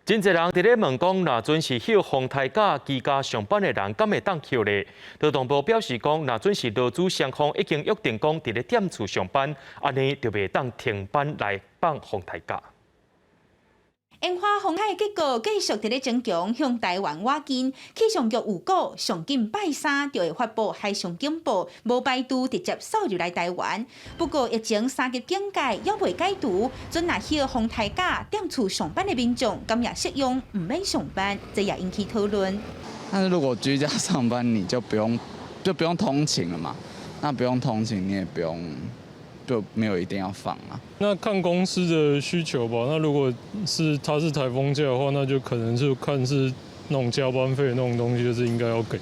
真濟人佇咧問講，若準是歇風颱假居家上班的人，敢會當歇咧？勞動部表示講，若準是勞資雙方已經約定講佇咧踮厝上班，按呢就袂當停班來放風颱假。煙花風颱結果繼續佇咧增強，向台灣倚近。氣象局預告，上緊拜三就會發布海上警報，無排除直接掃入來台灣。不過疫情三級警戒猶未解除，準若歇風颱假踮厝上班的民眾，敢也適用毋免上班？這也引起討論。但是如果居家上班，你就不用通勤了嘛？那不用通勤，你也不用。就沒有一定要放啊。那看公司的需求吧。那如果是它是颱風假的話，那就可能就看是那種加班費那種東西，就是應該要給。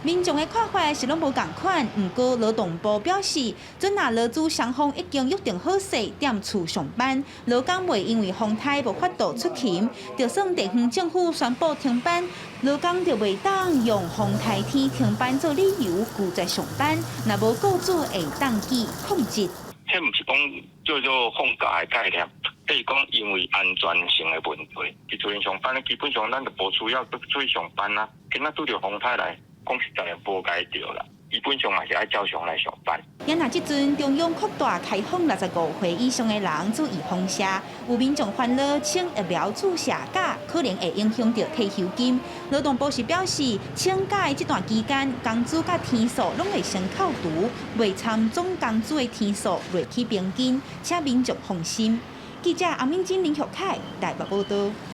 民眾的看法是攏無仝款，毋過勞動部表示，準若勞資雙方已經約定好勢，踮厝上班，勞工袂因為風颱無法度出勤，就算地方政府宣布停班，勞工就袂當用風颱天停班做理由拒絕上班，若無雇主會當寄曠職。這毋是講叫做放假的概念，這是講因為安全性的問題。佇厝裡上班，基本上咱就無需要出去上班啊。今仔拄著風颱來，講實在無該著啦。基本上嘛是愛照常來上班。也若這陣中央擴大開放65歲以上的人注預防射，有民眾煩惱，請疫苗注射假可能會影響著退休金。勞動部是表示，請假的這段期間，工資佮天數攏會先扣除，袂參總工資的天數落去平均，請民眾放心。記者阿敏珍、林玉凱台北報導。